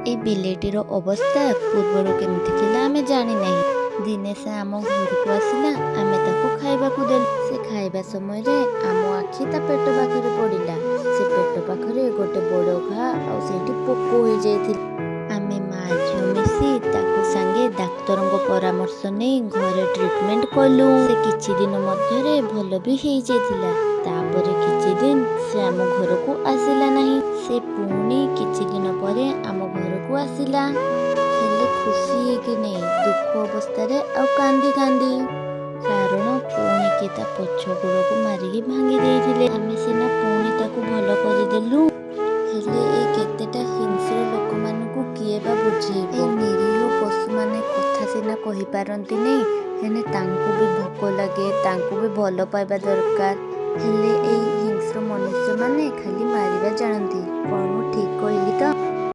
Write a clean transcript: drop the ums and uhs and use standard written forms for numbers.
ଏ ବିଲେଇଟିର ଅବସ୍ଥା ପୂର୍ବରୁ କେମିତି ଥିଲା ଆମେ ଜାଣିନାହିଁ। ଦିନେ ସେ ଆମ ଘରକୁ ଆସିଲା, ଆମେ ତାକୁ ଖାଇବାକୁ ଦେଲୁ। ସେ ଖାଇବା ସମୟରେ ଆମ ଆଖି ତା ପେଟ ପାଖରେ ପଡ଼ିଲା। ସେ ପେଟ ପାଖରେ ଗୋଟେ ବଡ଼ ଘା ଆଉ ସେଇଠି ପୋକ ହୋଇଯାଇଥିଲା। ଆମେ ମା ଝିଅ ମିଶି ତାକୁ ସାଙ୍ଗେ ଡାକ୍ତରଙ୍କ ପରାମର୍ଶ ନେଇ ଘରେ ଟ୍ରିଟମେଣ୍ଟ କଲୁ। ସେ କିଛି ଦିନ ମଧ୍ୟରେ ଭଲ ବି ହେଇଯାଇଥିଲା। ତାପରେ କିଛି ଦିନ ସେ ଆମ ଘରକୁ ଆସିଲା ନାହିଁ। ସେ ପୁଣି କିଛି ଦିନ ପରେ ଆମ ଘରକୁ ଆସିଲା, ହେଲେ ଖୁସି ହେଇକି ନେଇ, ଦୁଃଖ ଅବସ୍ଥାରେ ଆଉ କାନ୍ଦି କାନ୍ଦି, କାରଣ ପୁଣି କିଏ ତା ପଛ ଗୋଡ଼କୁ ମାରିକି ଭାଙ୍ଗି ଦେଇଥିଲେ। ଆମେ ସିନା ପୁଣି ତାକୁ ଭଲ କରିଦେଲୁ, ହେଲେ ଏ କେତେଟା ହିଂସ୍ର ଲୋକମାନଙ୍କୁ କିଏ ବା ବୁଝେଇବ? ଏ ନିରୀହ ପଶୁମାନେ କଥା ସିନା କହିପାରନ୍ତିନି, ହେଲେ ତାଙ୍କୁ ବି ଭୋକ ଲାଗେ, ତାଙ୍କୁ ବି ଭଲ ପାଇବା ଦରକାର। ହେଲେ ଏଇ ହିଂସ୍ର ମନୁଷ୍ୟମାନେ ଖାଲି ମାରିବା ଜାଣନ୍ତି। କ'ଣ ମୁଁ ଠିକ୍ କହିଲି ତ?